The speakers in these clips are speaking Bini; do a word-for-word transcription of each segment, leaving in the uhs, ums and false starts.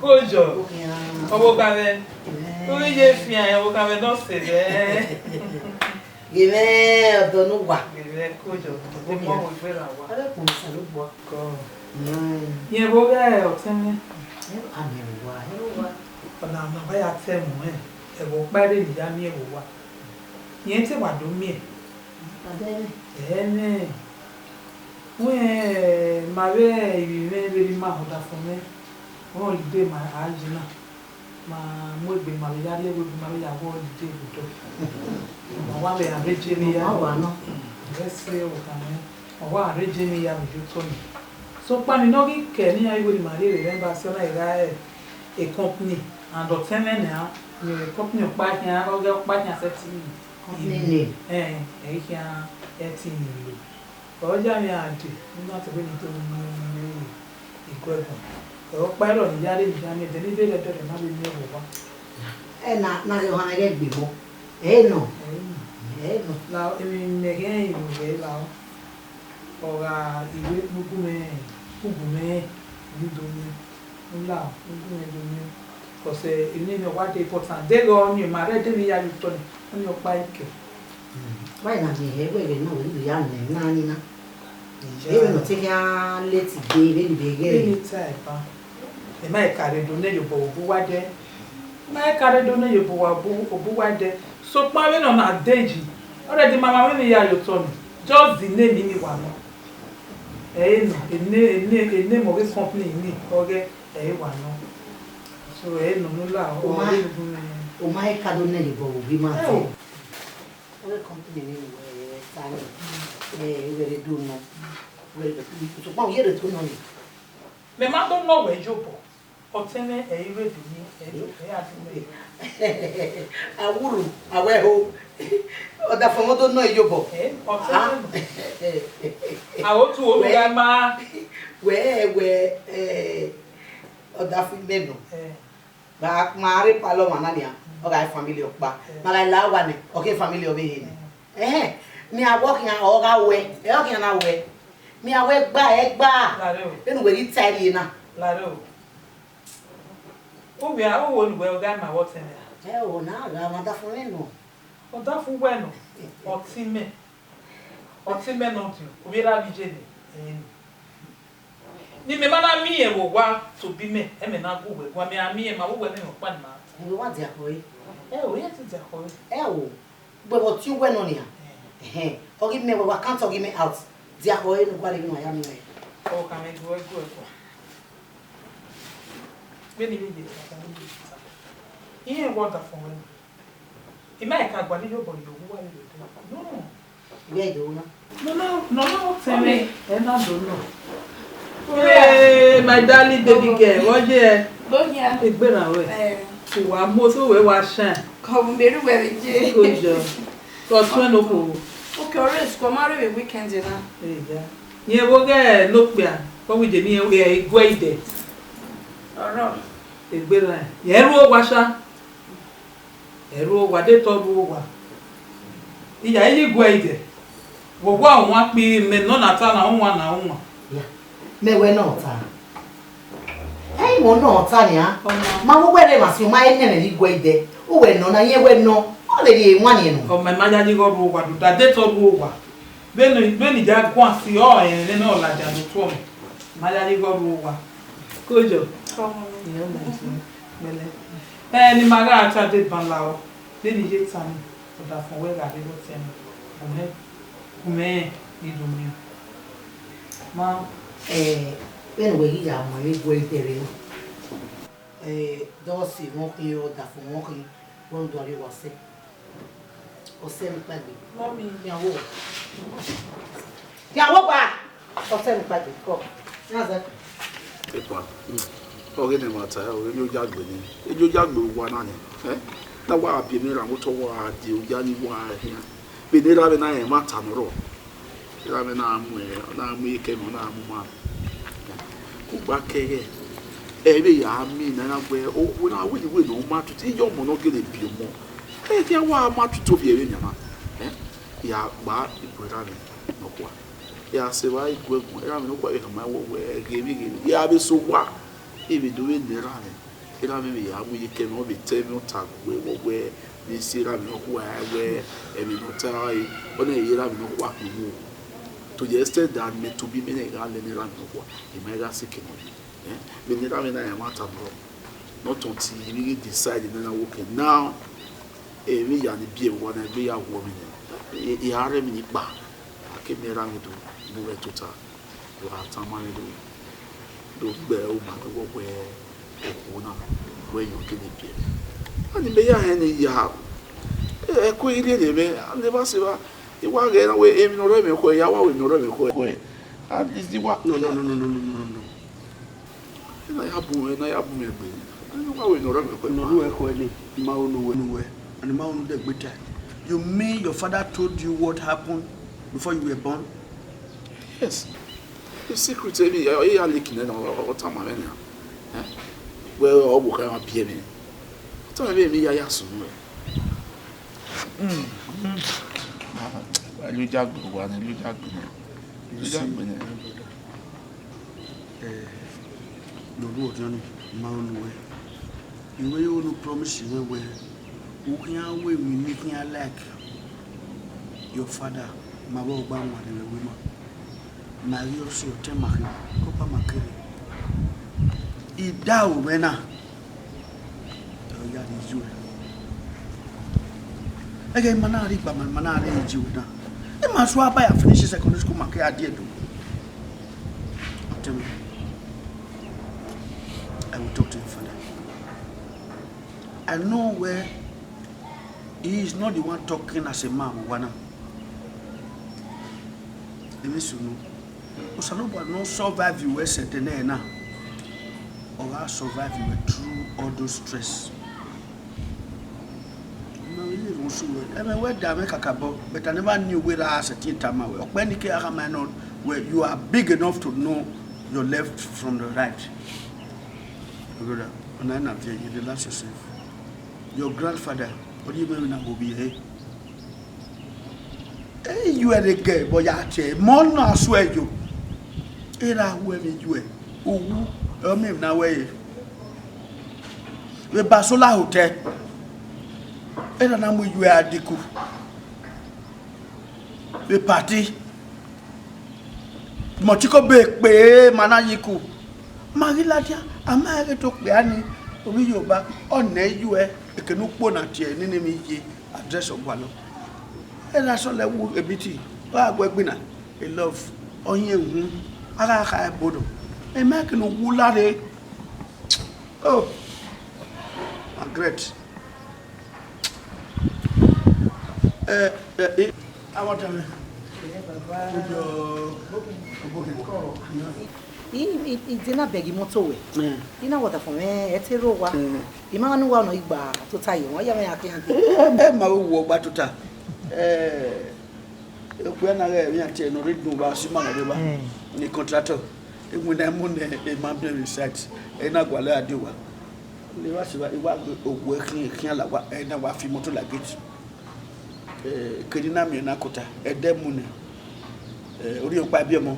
Kojo, ọvbokhan mwẹ, u ghi ye fian, ọvbokhan mwẹ ne ọ sẹ vbe. Ghe mwẹ ọdọ ne uwa. Ghe mwẹ Kojo, ọmọ wẹ gberra wa. Ẹ vbe kpọnmwẹ Osanobua. Kọ. Rẹn vbe ọghe ọtẹn mwẹ. Ẹ, a miẹn vbe owa, ẹ vbe owa. Ọna ne ọ wa ya ta ẹmwẹ ẹre, ẹvbo ọkpa rre ne I ya miẹn vbe owa. Rẹn te wa do miẹn. Ẹmwẹ, wẹ ma vbe ivbi mwẹ vbe rre ima, ọdafẹn mwẹ, holiday ma a yi na, ma mu egbe ma vbe ya rrie ẹvbo, ma vbe ya gu holiday vbe odọ. Ma wa vbe arrange emwi ya. Ọ wa nọ. Ẹ sẹ ọvbokhan mwẹ, ọ wa arrange emwi ya vbe ye otọ nẹ. Sokpan emwi ne ọ ghi kẹ ne iran i wẹ ne ima rhie vbe embassy, ọ na gha re company, and ọtẹn mwẹ nian, company ọkpa khian, ọghe ọkpa khian sẹtin. Company name. Ẹ, ẹ i khian ẹtin ni lo. Ọ ya mwẹ a dee, ne ima te wẹ ne I do miẹn iguẹguẹ. Ẹ, ọkpa ẹrọ ne I ya rre, ne I ya miẹn, then I vbe rre ẹdẹrẹ na vbe miẹn vbe owa. Ẹ na, na ghe ohan ghẹ gbe mọ. Ẹ nọ. Ẹ nọ. Ẹ nọ. La emwi mẹ ghẹ rẹn ivbi vbe la. Ọ gha iwe ne u gu mwẹ, u gu mwẹ, ne I do miẹn. U la, ne u gu mwẹ do miẹn. Because, eh, emwi ne ọ wa de important. Deghẹ ọni ma rre ẹdẹ ne I ya ye otọ nẹ, ọni ọkpa i kẹ. Wẹ na miẹn hẹ wẹ vbe na wẹ ne I ya nẹ na ni na. Vbene ọ te khian late dee, vbene I vbe ghẹ. Vbene I ta ẹban. Ẹ ma ka rre do nẹ ye obọ vbe obọ uwa dẹ. Ẹ ma ka rre do nẹ ye obọ uwa, obọ, obọ uwa dẹ. Sokpan vbene ọ na de yi, already ma ma mwẹ emwi ya ye otọ nẹ. Just the name ni wa nọ. Ẹ i nọ, ene, ene, ene mẹ ọghe company ni, ọghe ẹ i wa nọ. So, ẹ i nọ ne u la, ọ, ọ ma, ọ re gu mwẹ. U ma i ka do nẹ ye obọ vbe obọ ima te. Ọghe company ni wẹ ta ni, ẹ, wẹ rre do nọ. Wẹ, sokpan u ye rre do nọ ni. Mẹ ma do nọ wẹ ye obọ. Ọtẹn mwẹ ẹ i rre do ni, ẹ i, ẹ i a do nẹ. Awurhu, a wẹ ho. Ọdafẹn mwẹ do nọ ye obọ. Ẹ, ọtẹn mwẹ nọ. A ho tu oru gha ma. Wẹ, wẹ, ẹ, ọdafẹn mwẹ nọ. Ẹ. Ma, ma rre palọ ọmwa na nian, ọ gha re family ọkpa. Ẹ. Ma gha la owa nẹ, ọ ghe family ọvbehe nẹ. Ẹ. Ẹhẹn, mẹ a wẹ ọ khian, ọ gha wẹ, ẹ ọ khian na wẹ. Mẹ a wẹ gba, ẹ gba. Lare o. Vbene uwẹ ghi ta rrie na. Lare o. Uwẹ a, u wo ne uwẹ ọ gha ma vbe ọtẹn mwẹ a? Ẹ o, na gha ma ọdafẹn mwẹ nọ. Ọdafẹn uwẹ nọ, ọtẹn mwẹ. Ọtẹn mwẹ nọ diọn, ovbi erha vbe iye nẹ, ẹ nọ. Ne imẹ ma na miẹn vbe owa tobọ imẹ, ẹ mẹ na gu uwẹ guan, mẹ a miẹn ma vbe uwẹ mwẹ ọkpa ne ima ta. Ẹvbo wa dia khọe. Ẹ o, iran te dia khọe. Ẹ o, ugbẹn vbe ọtẹn uwẹ nọ nian. Ẹhẹn, ọ ghi mẹ wẹ wa count ọ ghi mẹ out. Dia khọe ne u gualọ emwi ne uwa ya miẹn ọre. Ọ ka mwẹ gu ẹguẹ gua. Vbene I vbe ye ta, vbene I vbe ye ta. Iran wẹ ọdafẹn wẹ nọ. I ma ka gualọ iyobọ ye owa vbe odẹ. No. Wẹ do na. No, no, no, no, tell me. Ẹ na do nọ. Hey, my darling baby girl, wọ ye? Egbe na wẹ. Eh. Wa mo so wẹ wa shine. Kọ bu meru wẹ vbe je. Good job. Kọ tuẹn no ko. Okay, alright, kọ ma rre vbe weekend na. Eya. Yẹn vbe oghẹ ne okpia, ọ wẹ je ne irẹn iguẹ idẹ. Ọrọ. Egbe na. Yẹn ru owa sha. Ẹ ru owa, de te ọ ru owa. Iya, iye iguẹ idẹ. Vbe owa wan kpi mẹ nọ na ta na, uwan na uwan. Ya, mẹ wẹ nọ ta. Ẹ i wẹ nọ ta nian. Ọna. Ma vbe uwẹ rre emwa si, ma i nẹ mwẹ vbe iguẹ idẹ. Uwẹ nọ na, yẹn wẹ nọ. Ọ vbe rhie wan nian nọ. Ọ ma, ma yayi ghe ọ ru owa, do da de te ọ ru owa. Vbene, vbene I ya guan si, ọ rẹn nene ọ ladian do tuẹ mwẹ. Ma yayi ghe ọ ru owa. Kojo. Ọmọ mi. Ìyá ọmọ ẹ̀jẹ̀ pẹ̀lẹ́. Ẹ, ne ima gha ta deba la o. Vbene I ye ta ni, ọdafẹn wẹ gha rre vbe ọtẹn mwẹ. Ọmọ, ọmọ rẹn, I do miẹn. Ma. Ẹ, vbene wẹ ghi ya mu ẹmwẹ guẹ idẹrẹ na. Ẹ, dọsi mwẹ khin, ọdafẹn mwẹ khin, wẹ do rrie owa sẹ. Ọsẹ ne kpaegbe. Mummy. Khian vbe owa. Khian vbe owa. Ọsẹ ne kpaegbe. Kọ. Khian zẹ. Epa. Ọghe ne ma ta, ọghe ne oya gbe ni. Ejo oya gbe owa na ni. Eh? Na wa bie emwi ra, mo tọ wa die oya ni wa khian. Vbene erha mwẹ na rẹn ẹmwata ne ọ rrọọ. Erha mwẹ na mu, na mu iyeke mwẹ, na mu ma. Kugba kẹghẹ, ẹ vbe ya miẹn na, na wẹ, o, wẹ na wẹ, wẹ ne ọ ma tutu, iye ọmọ ne ọ gele biẹ ọmọ. Ẹ khian wa ma tutu ovbi ẹre nian na. Ẹ, ya gba igue erha mwẹ nọkhua. Ya sẹ evba igue ẹguọn, erha mwẹ nọkhua vbe khama wẹ, wẹ, ghevbi, ghevbi. Ya vbe sẹ owa, I vbe do vbe nọ erha mwẹ. Erha mwẹ vbe ya mu ye kẹ mwẹ, ọ vbe ta ẹmwẹ ọta gbe wẹ wẹ, ne I si erha mwẹ nọkhua wẹ, ẹmwẹ ne ọ ta ẹre, ọ na ye erha mwẹ nọkhua khin mu. To the extent that mẹ tobọ imẹ na gha lẹ ne erha mwẹ nọkhua, I ma gha sẹ eke nọ yi. Eh, vbene erha mwẹ na ya ẹmwata nọ, not until I really decide ne I na wo kẹ. Now, emwi hia ni biẹ vbe owa na egbe ya wọ mwẹ nẹ, I, I gha rre emwi ni kpa, a ke miẹn erha mwẹ do mu mwẹ tota. Wa tama mwẹ do, do gbe uma do wọ wẹ okhuo na, wẹ yọ kene biẹ. Ani mẹ ya hẹn ne I ya, ẹko i rhiẹnrhiẹn mwẹ, a levba sẹ evba, I wa ghẹ na wẹ emwi ne ọ rre mwẹ khuẹ, I ya wa wẹ emwi ne ọ rre mwẹ khuẹ. And is the wa. No, no, no, no, no, no, no, no. Ena ya bu, ena ya bu mwẹ egbe. Ani wa wẹ emwi ne ọ rre mwẹ khuẹ. Ne ọ rre khuẹ ni, I ma ru ne uwẹ, ne uwẹ, and I ma ru ne u dẹ gbe tae. You mean your father told you what happened before you were born? Yes. The secret, emwi, ọ ya leak nẹ na, ọ, ọ tama mwẹ nian. Eh? Wẹ ọ vbe okha ma biẹ mwẹ. Ọ tama mwẹ vbe emwi ya ya sunu mwẹ. Mm, mm. Ah, lujagbe wa nẹ, lujagbe nẹ. You see, lujagbe nẹ. My brother, eh, ne ọ rre ọdiọn ni, I ma ru ne uwẹ. I wẹ, I ru ne u promise mwẹ wẹ, u khian ru emwi ne I khian like your father, ma vbe ọgba wanrẹn vbe ẹvbo ima. Ma ghi ọse ọtẹn ma khin, kọkpa ma kere. I da aro mwẹ na, ọ ya rhie iye ruẹ. Ẹghẹ ima na rre igba ma, ima na rre iye ruẹ na. Ima sua ba ya finish secondary school ma ke a die do. Ọtẹn mwẹ, I will talk to your father. I know where he is not the one talking as a man vbe owa na. Emwi sunu. Osanobua ne ọ survive ruẹ sẹ ẹdẹ nẹ na, ọ gha survive ruẹ through all those stress. Ma vbe ye rhunmwuda ruẹ, ẹmwẹ wẹ da mwẹ kakabọ, but I never knew wẹ ra sẹtin tama ruẹ. Ọkpẹn ni ke a khama nọ wẹ, you are big enough to know your left from the right. My brother, ọna na viẹ, you relax yourself. Your grandfather, ọ rhie mwẹ vbe na gho vbiẹ ẹre. Iyuẹ rre gẹ vbe ọ ya tie ẹre, mẹ ọ na suẹ yo. Erha hu ẹmwẹ iyuẹ, uwu, ọ miẹn emwi ne a wẹ ẹre. Vbe Basola Hotel, erha na mu iyuẹ a diku. Vbe party, mẹ ọtẹn ko be kpe ma na ye iku. Ma ghi ladian, a ma ghi to kpia ni, ovbi Yoruba, ọ nẹ iyuẹ, eke ne ukpo na tie nene emwi ye, address ọ gualọ. Erha sọlẹ wu ebiti, ọ gha gu ẹgbin na, e love, ọ hiẹn uhunmwu, a gha kha ẹbodọ. Emẹ ke ne uwu la rre. Oh, Margaret. Eh, eh, eh. Awọ tẹmẹ. Ojo, oboke. I, I, I dena bẹghe imọto wẹ. Eh. I na wọta fọn mwẹ, ẹ te rre owa. Eh. I ma gha ne uwa nọ igba tota ye, wọn ya mwẹ ya khian gbe. Eh, ẹ ma wo wo ọgba tota. Eh, okpia na ghẹ emwi iran tie ne ọ rre dun vbe asima na rre evba. Mm. Ni contractor. Ewinna mu ne emwa biẹ vbe site. Ẹ na gualọ a die owa. Ne I wa sẹ evba, I wa ghe owa khian, khian la owa, ẹ na wa fi imọto la gate. Eh, kere na miẹn na kota, ẹdẹ mu nẹ, eh, orhiọnkpa biẹ ọmọ.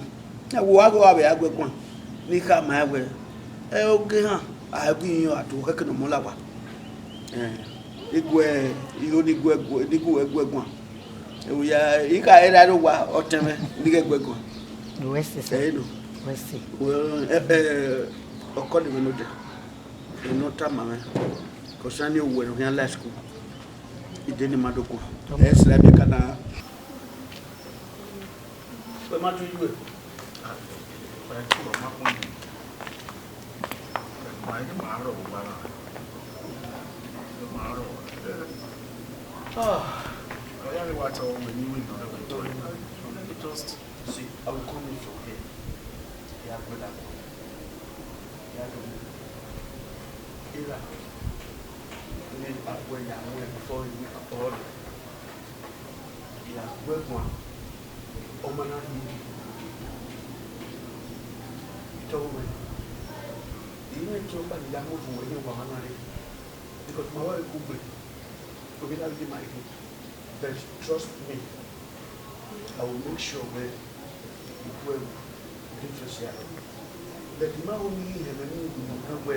Ẹ wo, a ghe ọre avbe a gu ẹre guan, ne I khama ẹn wẹẹ, ẹ, oge họn, a i gu iran a do khẹke ne ọmọ la owa. Eh, I gu, I ho ni gu ẹre gu, ni gu ẹre gu ẹre guan. Ẹ wo ya, I kha ra rre owa, ọtẹn mwẹ, ne I ghẹ gu ẹre guan. Wẹ sẹ, sir. Ẹ nọ. Wẹ sẹ. Well, ẹ, ẹ, ọkọ ne mwẹ nodẹ, emwi ne ọ tama mwẹ, concerning owẹ ne ọ khian la school. Ide ne ima do guan. Ẹ sẹ ra miẹn ka na. Wẹ ma tu iye uẹ? Wẹ tu ọ ma kpọnmwẹ. Ma ẹ ma rrọọ vbe owa na. Ma rrọọ. Ah. Ọ ya vbe wa tọ wẹ ne I wẹ nọ rẹ wẹ tọ. Just see, I will come in from here. Ya gbẹdẹ. Ya do. Erha, ne a gu ẹre ya mu ẹre before a week or less. Ya gu ẹre guan, ọ ma na rhie. Tọ wẹ, I mwẹ etiọkpa ne I ya mu vu ẹre, wa ma na rre. Because ma wa kugbe, ovbi na rhie ma rhie. But trust me, I will make sure wẹ I gu ẹre difference ya. But I ma ho ne I hẹmwẹ ne I ru ne ọ kan wẹ,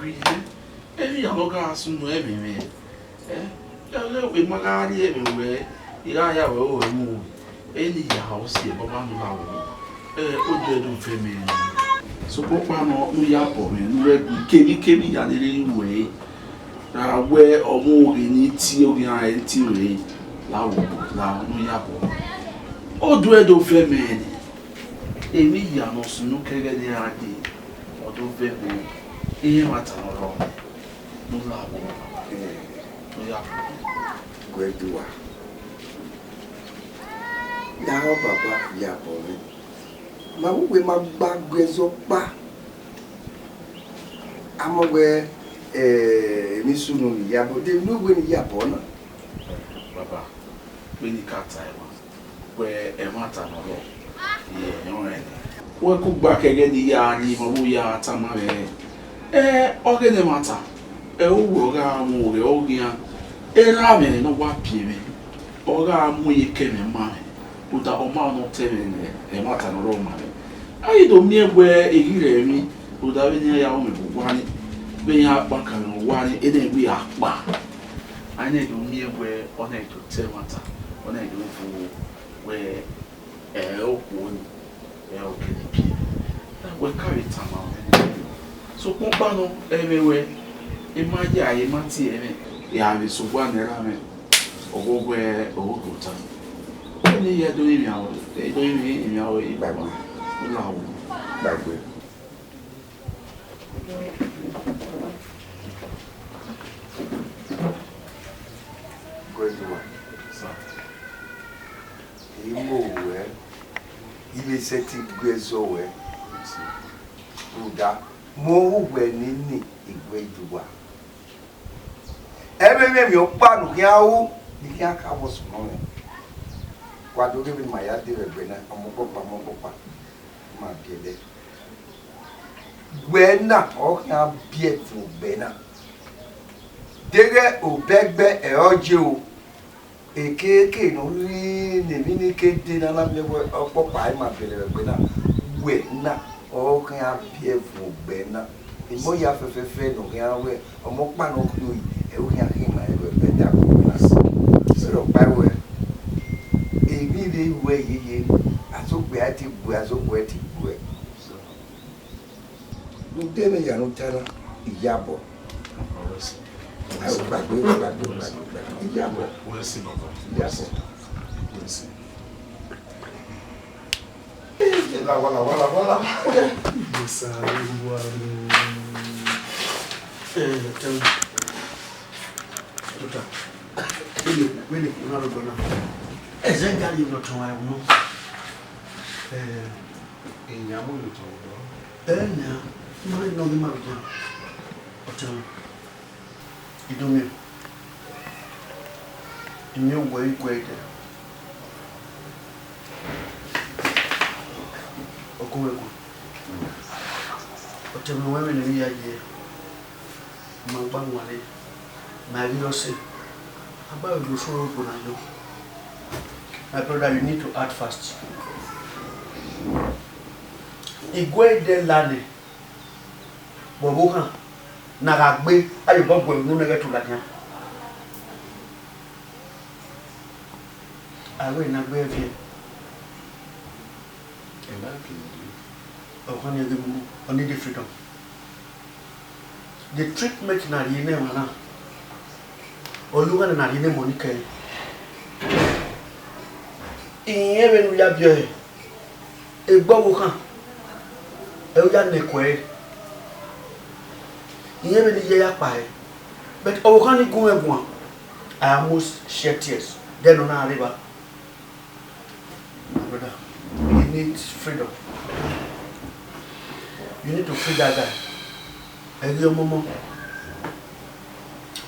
gui ye, emwi hia ne ọ gha sunu ẹmwẹ mwẹ. Ẹ, ẹghẹ wẹ ma gha rhie ẹmwẹ wẹ, I gha ya wẹ ore mu, eni ya ọ si ẹbọ ma nu la wẹ. Ẹ, oduẹdẹ ovẹn mẹ. Sokpan ọkpa nọ, ne u ya bọ mwẹ, ne u vbe gui kevbikevbi ya ne erha ruẹ. Ra wẹ ọmọ oghe ne I tie oghian ẹre tie ore, la wẹ, la ne u ya bọ mwẹ. Oduẹdẹ ovẹn mẹ nẹ, emwi hia ne ọ sunu kẹghẹ ne I ra dee, ọ do vẹ mwẹ, irẹn ẹmwata ne ọ rrọọ mwẹ, ne u la wẹ, ne u ya bọ mwẹ. Gu ẹe do uwa. Ya rọ baba, ya bọ mwẹ. Ma vbe uwẹ ma gba gu ẹzọ ọkpa. A ma wẹ, eh, emwi sunu ne I ya bọ, de emwi ne uwẹ ne I ya bọ na? Baba, vbene I ka tae ma, wẹ ẹmwata ne ọ rrọọ, ye ẹmwẹ ọnrẹn nẹ. Wẹ kugba kẹghẹ ne I ya rhie ma vbe u ya tama mwẹ. Ẹ, ọghe ne ẹmwata, ẹ, uwẹ ọ gha mu ghẹ oghian, erha mwẹ ne ọ wa biẹ mwẹ, ọ gha mu iyeke mwẹ ma mwẹ, rhunmwuda ọ ma nọ otọ mwẹ ne ẹmwata ne ọ rrọọ ma mwẹ. A ghi do miẹn wẹ eghirẹ emwi, rhunmwuda vbene iran ya ru mwẹ vbe owa ni, vbe iran kpaka mwẹ vbe owa ni, ene ẹre wẹ a kpa. A i na do miẹn wẹ ọ na do ta ẹmwata, ọ na do vuwu wẹ ẹ okhuo ni, ẹ okẹn ne biẹ. Wẹ ka vbe tama mwẹ nẹ. Sokpan ọkpa nọ, ẹmwẹ wẹ, I ma ya, I ma tie ẹmwẹ. Ya vbe sẹ owa ne erha mwẹ, ọghọghọ ọghe ota. Eni ya do rinmwian ruẹ, ẹ do rinmwian ruẹ igbagba. U la wu. Gbagbe. Good one. Sir. I mu ruẹ, I vbe sẹtin gu ẹzọ ruẹ. Rhunmwuda, mu uwẹ nene I gu ẹe do uwa. Ẹmwẹ emwi ọkpa ne u khian ru, ne I khian ka vbọ sunu mwẹ. Wa do ghe vbene ima ya dee vbe ẹgbẹ na, ọmọ ọkpọkpa, ọmọ ọkpọkpa, ma biẹlẹ. Wẹ na, ọ khian biẹ vbe ogbẹ na. Deghẹ obẹgbẹ ẹre ọ ye o, ekeke ne ọ rhie ne emwi ni ke dee na, na miẹn wẹ ọkpọkpa ima biẹlẹ vbe ẹgbẹ na, wẹ na, ọ khian biẹ vbe ogbẹ na. Emọ hia fẹfẹfẹ ne ọ khian wẹ ọmọ ọkpa ne ọ khin oi, ẹre ọ khian khin ima vbe ẹgbẹ da vbe ẹgbẹ na. Sẹ rhọkpa wẹ, emwi vbe ruẹ yeye, azogbe a te gbuẹ, azogbe a te gbuẹ. Ude ne ya ne u ta na, iyabọ. Ayo, gbàgbé, gbàgbé, gbàgbé, gbàgbé. Iyabọ̀. We'll see, Baba. Iyabọ̀. We'll see. Wala, wala, wala, wala. Musa, Olúwa mi. Eh, tell me. Doctor, wele, wele, una lo dona. Ẹ zẹ gari lọ tọn wa ẹwu nọ. Eh, ìyàwó lọ tọn wa. Eh, na, ma nọ mi ma bi jan. Ọtẹn. Idomiẹn, I miẹn owẹ i guẹ ẹdẹ. Ọgọmwẹguan. Ọtẹn mwẹ, wẹ vbene I ya ye, ma gba wanre, ma ghi rre ọse, a gba vbe osu ọre okhuo na yọ. My brother, you need to act fast. I guẹ ẹdẹ la nẹ. Vbe ọvbokhan ne a gha gbe, a ye obọ gu ẹre unu nẹghẹ to ladian. A wẹ ne a gbe ẹre viẹ. Ọkhan ni ghe mu, ọ need freedom. The treatment ne a rhie ne emwa na, ọ ye ugha ne a rhie ne emọ ni kẹe. Irẹn vbene u ya biẹ ọe, egbe ọvbokhan, ẹ i ya nẹ ẹko ẹre. Irẹn vbene I ye ya kpa ẹre, but ọvbokhan ni gu mwẹ guan, I almost shed tears. Then ọ na rre evba. My brother, he needs freedom. You need to free that guy. Ẹ ghi ọmọmọ.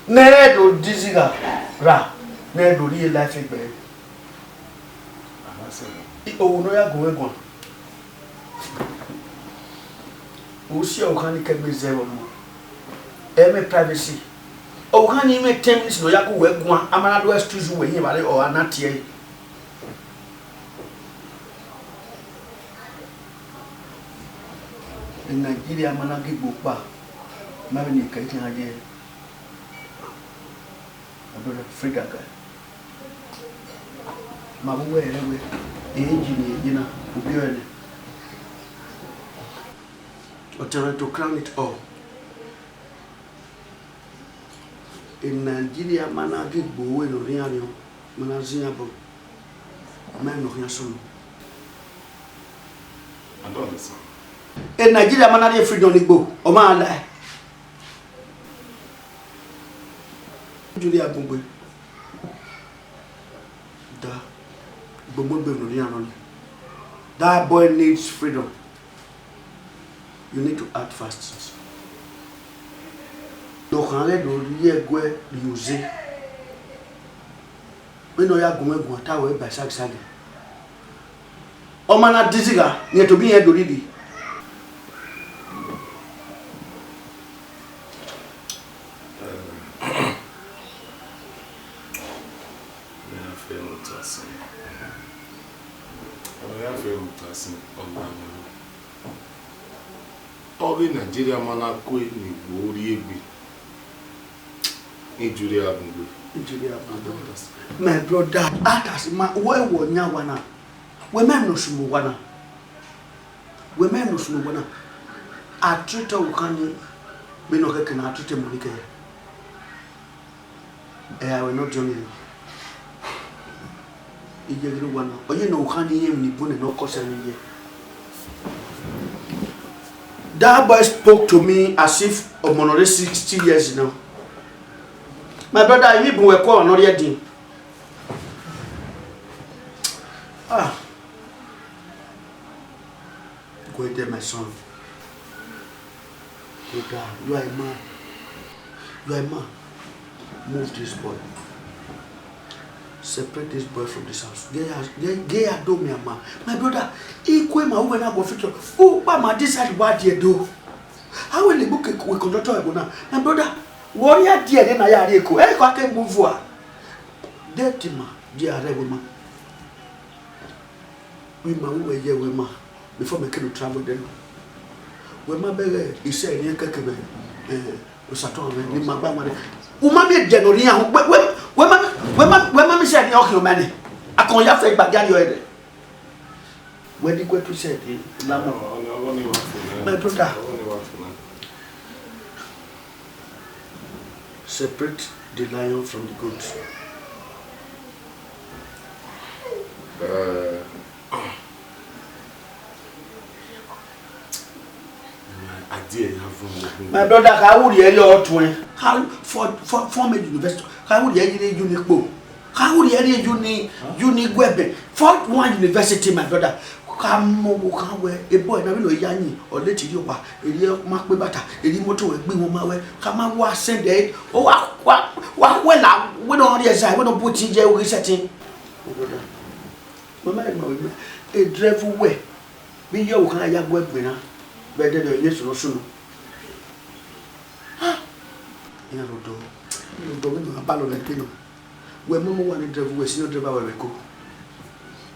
Ne ẹ do dizigha ra, ne ẹ do rhie life egbe ẹre. Ohu ne ọ ya gu mwẹ guan. U si ọvbokhan ni kẹgbe zẹ vbe ọmọ. Ẹ i mwẹ privacy. Ọvbokhan ni mwẹ ten minutes ne ọ ya gu wẹ guan, a ma na do excuse wẹ, irẹn vbe ọ gha na tie ẹre. Nigeria ma na gie egbe ọkpa, ma vbe ne I kẹ itan ye. My brother, free that guy. Ma vbe uwẹ rẹn wẹ, ehe ji ne I ye na, u biẹ ọe nẹ. Ọtẹn mwẹ, to crown it all, Nigeria ma na gie egbe ore ne ọ rhianrhian, ma na zẹ iran obọ, ma rẹn ne ọ khian sunu. I don't understand. Nigeria ma na rhie freedom ne igbo, ọ ma la ẹe. Julie Abungbe, da, gbogbo egbe ne ọ rhian nọ nẹ. That boy needs freedom. You need to act fast. Ne ọkhan ghẹ do rhie ẹguẹ rhie oze. Vbene ọ ya gu mwẹ guan, ta wẹ ba saghisaghi. Ọ ma na dizigha, rẹn tobọ irẹn do rhirhi. Mẹ a fẹ ne u ta sin. Mẹ a fẹ ne u ta sin, ọ gba mwẹ ru. Ọghe Nigeria ma na kue ne igbo rhie egbe. Injury happen gbe. Injury happen gbe. My brother, atas ma, wẹ wọ yan wa na. Wẹ ma nọ sunu wa na. Wẹ ma nọ sunu wa na. A treat ọvbokhan ni, vbene ọ khẹke na, a treat emọ ni kẹe. Ẹ, a wẹ ne ọ diọn ni. Iye ghi rre owa na, ọ ye ne ọvbokhan ni rẹn emwi ni bun nẹ ne ọ kọsẹ ne iye. That boy spoke to me as if ọmọ ne ọ rre sixty years now. My brother, I need bun wẹ kua ọmọ ne ọ rre ẹdin. Ah. Go there, my son. Brother, you are a man. You are a man. Move this boy. Separate this boy from this house. Get out, get, get out, do me a man. My brother, ikwe ma uwe na go fit. Ukpa ma this side wa die do. How will the book we conductor ebo na? My brother, warrior die na ya ri eko. E ko ake move wa. Dirty man, die are we man. Wẹ ima vbe uwẹ ye wẹ ma, before mẹ kene travel ẹdẹ nọ. Wẹ ma bẹghe isẹ ne kẹkẹ vbe, eh, osatọ mwẹ, ne ima gba wanre. U ma miẹn ẹdẹ ne ọ rre iran, wẹ, wẹ, wẹ ma, wẹ ma, wẹ ma miẹn isẹ ne ọ khian ma nẹ. Akọn ya fẹ gba dia yọ ẹdẹ. Wẹ ni kue tu isẹ ne la mọ. My brother. Separate the lion from the goat. Eh, my idea ya vun. My brother, kha wurriẹ rrie ọtuẹn. Kha for, for, for me university. Kha wurriẹ rrie uni kpo. Kha wurriẹ rrie uni, uni guẹbẹ. For one university, my brother. Kha mu ọvbokhan wẹ, ebọ ẹre na vbene ọ ya yin, ọ leti rrie owa, erriọ ma kpe bata, erriọ imoto wẹ gbe iwinna ma wẹ, kha ma wa send ẹ, ọ wa, wa, wa wẹ la, wẹ ne ọ rrie ẹza, wẹ ne ọ bu ẹtin ye, ọ ghi sẹtin. My brother, mama, mama, e drive wẹ, vbe iye ọvbokhan ya gu ẹgbẹe na, vbe ẹdẹdẹ ọ ye sunu sunu. Iran rhodọ, rhodọ vbene a ba lọ vbe ẹkpe nọ. Wẹ momo wa ne driver, wẹ senior driver wẹ vbe Eko.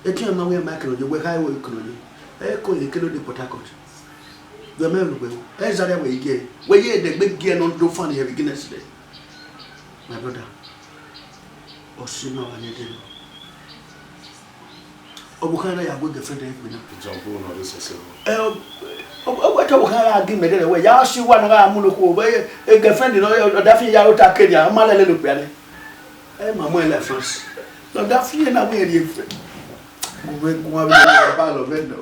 Ẹtin ma wẹ ma kẹnẹ ye, wẹ kha wẹ kẹnẹ ye. Eko ye kele de Port Harcourt. Wẹ ma rhugbe o. Ẹ Zaria wẹ i gie. Wẹ ye de gbe gie nọ do fan ye vbe Guinness de. My brother. Ọ sẹ ma wa ne de. Ọvbokhan na ya gu girlfriend ẹre gbe na. John Paul nọ rre sẹsẹ. Ẹ, ọ, ọ, ọ, wẹ te ọvbokhan gha gi mẹ dẹdẹ wẹ, ya si wa na gha mu nokhuo, wẹ, e girlfriend nọ, ọ da fi ya ota kenia, ọ ma lele okpia nẹ. Ẹ ma mu ẹn la France. Nọ da fi na wẹ rrie fẹ. Mo vbe gun avbe ba lọ vẹ nọ.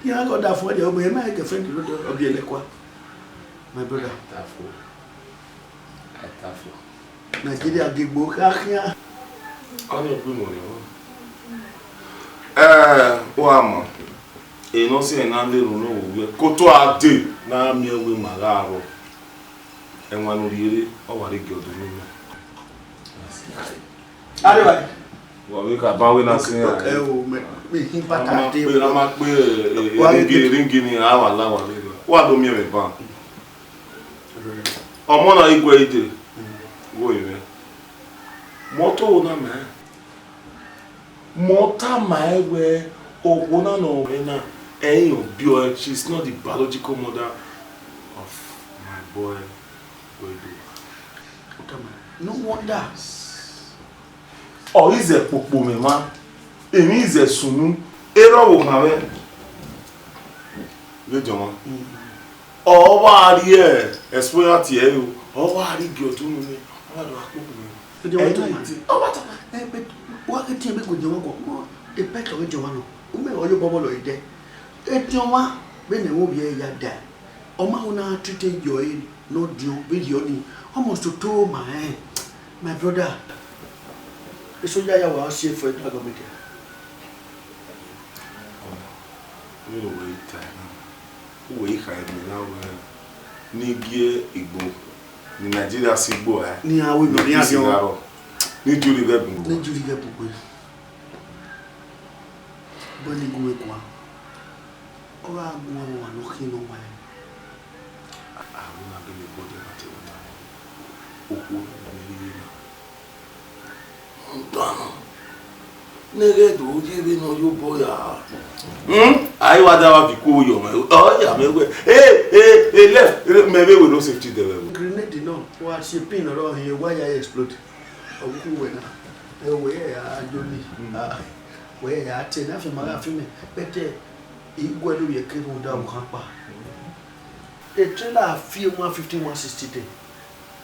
Ya gha da fo ẹre, ọ ma girlfriend nọ, ọ biẹ lẹ kua. My brother. Tafo. Atafo. Nigeria ghe egbe kha khian. Ọnii ọ gbe imẹ rriọ. Ẹ, u gha ma, emwi ne ọ siẹn na lele unu vbe owiẹ, koto a dee ne a miẹn wẹ ima gha rrọọ. Ẹwaẹn ne u rhie re, ọ wa rre gie ọdọ unu nọ. Arriba. Wa vbe ka ban wẹ na sẹ iran. Ẹ o, mẹ, mẹ hin bata de. A ma kpe, a ma kpe, e, e, ringi, ringi ni a wa la wa vbe. Wa do miẹn mwẹ ban. Ọmọ na i gue ide, wo mwẹ. Mẹ ọtọ na mẹ. Mẹ ọ tama ẹn wẹẹ, okhuo na ne ọ mwẹ na, ẹ i rẹn biẹ ọe, she is not the biological mother of my boy, Guedo. No wonder. Ọ i zẹ kpokpo mwẹ mwa, emwi i zẹ sunu, erha ọvbokhan mwẹ. Vbe Jọnma. Ọ wa rhie experience ẹre o, ọ wa rhie gie ọdọ unu nẹ, ọ wa do gha kpokpo mwẹ. Ẹ i tama. Ọ wa tama. Ẹ, but wa ghi tie egbe gu Jọnma guan, mọ, e pet ọghe Jọnma nọ, u mẹ ọ ye obọ vbọ lọ ye dẹ. Ediọn mwa, vbene ẹmwẹ ovbi ẹre ya dae, ọ ma ho na treat e ye ọre ne ọ diọn vberriọ nii, almost to ma rẹn. My brother, eso ya ya wa si e fo ẹdẹ agọmẹdẹ. Vbene uwẹ i tae na, uwẹ i khare miẹn na wẹẹ, ne I gie igbo, ne Nigeria si igbo rae, ne iran ru emwi ne iran khian, gha rrọọ, ne I di urhi ghẹ bun. Ne I di urhi ghẹ bun. Bọ ne I gu mwẹ guan, ọ gha gu mwẹ ọmwa ne ọ khian ne ọ wanrẹn. Aro na gele bọdẹ na te wẹ na, okhuo ne ọ rhie na. Danọ. Ne ghẹ do ye vbene ọ ye obọ ya. Hmm? A i wa da wa viọ ikuo yọ mwẹ. Ọ ya mwẹ wẹ. Hey, hey, hey, left. Mẹ vbe wẹ road safety dẹ vbe. Grenade nọ, wa si pin nọ rọ hin, wa ya explode. Ọ wu wẹ na. Ẹ wẹ ya yo ni. Ah, wẹ ya te na fi ma gha fi mẹ. Bẹtẹ, I gu ẹre vbe ẹkẹ rhunmwuda ọvbokhan kpa. A trailer fi one fifty, one sixty dẹ.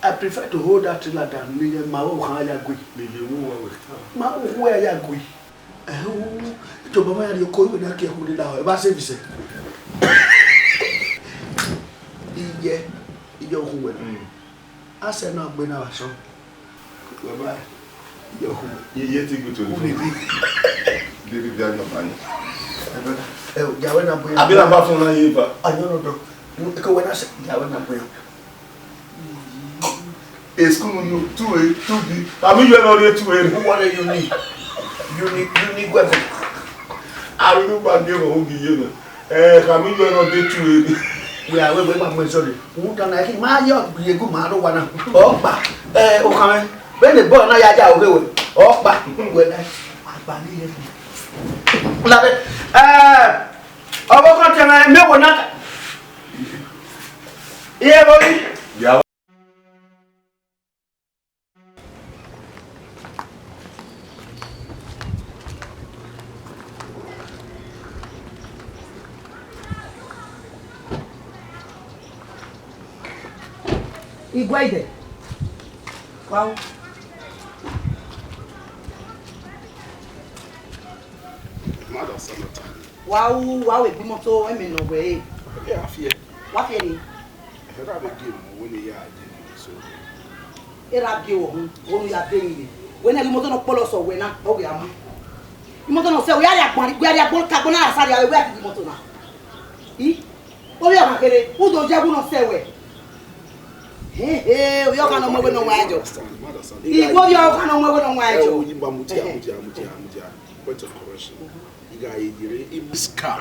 I prefer to hold that trailer than ne ma ọvbokhan ya gui. Lele wo wa wẹ ta. Ma ọvbokhan ya gui. Ẹhẹn, to baba ya rhie oko iwẹ na ke ẹkhu ni lahọ, ẹ ba service. Iye, iye ọvbokhan wẹ na. Mm. A sẹ na gbe na vbe asọn. Baba, iye ọvbokhan wẹ. Iye, iye ti gbe to ni. Baby, be a your man. Ẹ, ya wẹ na bu ya. Abi na ba fun na ye ba. Ayọ nọ dọ. Eke wẹ na sẹ, ya wẹ na bu ya. School yo, two A, two B. Ami yọ nọ rhie two A. Who want a uni? Uni, uni gwẹbẹ. Arunu ba gbe wọn ogi ye na. Eh, ami yọ nọ de two A. We are, we, we, we, sorry. Who done that? Ma yọ ye gu ma ro wa na. Ọkpa. Eh, o kan. Bene ball na ya ya oghe we. Ọkpa. We na. Agba ni ye. Na be. Eh, ọvbokhan te mwẹ, mẹ wo na. Iye bo yi. Ya. Iguaide. Wa u. Mother Samantha. Wa u, wa u egbe imọto, ẹmwẹ ne ọ wẹ ẹre. Ẹ, a fiẹ. Wa fiẹ ni. Ẹ ra vbe gie mu wẹ ne ya je ni so. Ẹ ra gie wọ hun, wẹ ne u ya de ni. Wẹ ne imọto ne ọ kpọlọ sẹ wẹ na, ọ ghi a mu. Imọto ne ọ sẹ, wẹ ya rhie agbọn, wẹ ya rhie agbọn ka agbọn na ra sa rhie, wẹ ya gie imọto na. I? Ovbi ọmwa kherhe, u do ye ẹwu ne ọ sẹ wẹ. He he, ovbi ọmwa ne ọ mu ẹwe ne ọ wan ẹjọ. Igwe ovbi ọmwa ne ọ mu ẹwe ne ọ wan ẹjọ. Point of correction. This car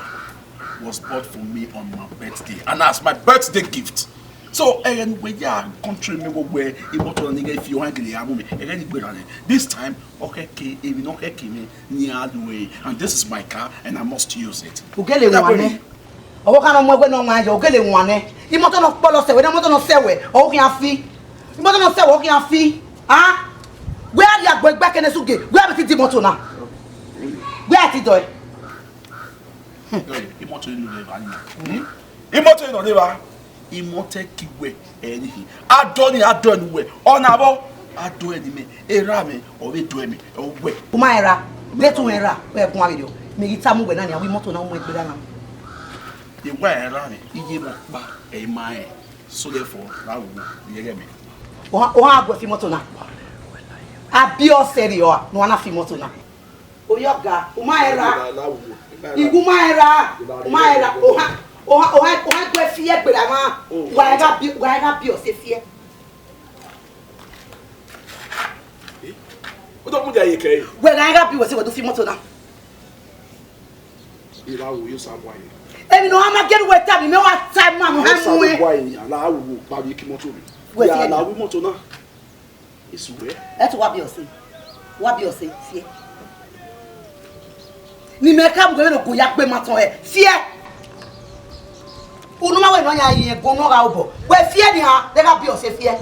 was bought for me on my birthday, and as my birthday gift. So, ẹghẹ ne uwẹ ya country me wo wẹ imọto ni ghẹ fi ọhan gele ya mu mẹ, ẹghẹ ni gberra nẹ. This time, ọ khẹke, emwi ne ọ khẹke mwẹ, ne a lu ẹre, and this is my car, and I must use it. U gele wan nẹ. Ọvbokhan ne ọ mu ẹwe ne ọ wan ẹjọ, u gele wan nẹ. Imọto ne ọ kpọlọ sẹ wẹ, ne imọto ne ọ sẹ wẹ, ọ khian fi. Imọto ne ọ sẹ wẹ, ọ khian fi. A? Wẹ a rhie agbọn egbe kene suge, wẹ a vbe ti di imọto na. Wẹ a ti dọe. Imọto inu rẹ evba ni. Imọto inu rẹ evba. Imọto ki wẹ ẹre ni khin. A dọ ni, a dọ ẹre ne uwẹ. Ọna vbọ? A dọ ẹre ne imẹ. Erha mwẹ, ọ vbe dọ ẹre mwẹ, ọ wẹ. U ma rẹn ra, de te u rẹn ra, wẹ guan vberriọ. Mẹ ghi tama uwẹ na nian, wẹ imọto na mu egbe gha na. Ewa ẹre ra mwẹ, iye mwẹ ọkpa, ẹ i ma rẹn. So therefore, ra wo, vbe ẹghẹ mẹ. Ohan, ohan gu ẹ fi imọto na. A biẹ ọse rriọ a, ne uwa na fi imọto na. Ovbi ọga, u ma rẹn ra. Ighe u ma rẹn ra, u ma rẹn ra. Ohan, ohan, ohan, ohan gu ẹ fi ẹgbera mwa. Wa rẹn gha biẹ, wa rẹn gha biẹ ọse fi ẹ. Wẹ gha rẹn gha biẹ ọse wẹ do fi imọto na. Emwi ne ọ ma gie ne uwẹ ta, mẹ wa ta ma ne u hẹ mu ẹn. Wẹ fi ẹgbẹe. Ẹ te wa biẹ ọse, wa biẹ ọse fi ẹ. Ne imẹ ka mu wẹ vbene ogo ya gbe ma tọn hẹ fi ẹ. Unu ma wẹ ne ọ yan yin ẹguọn ne ọ gha obọ, wẹ fi ẹ nian, de gha biẹ ọse fi ẹ.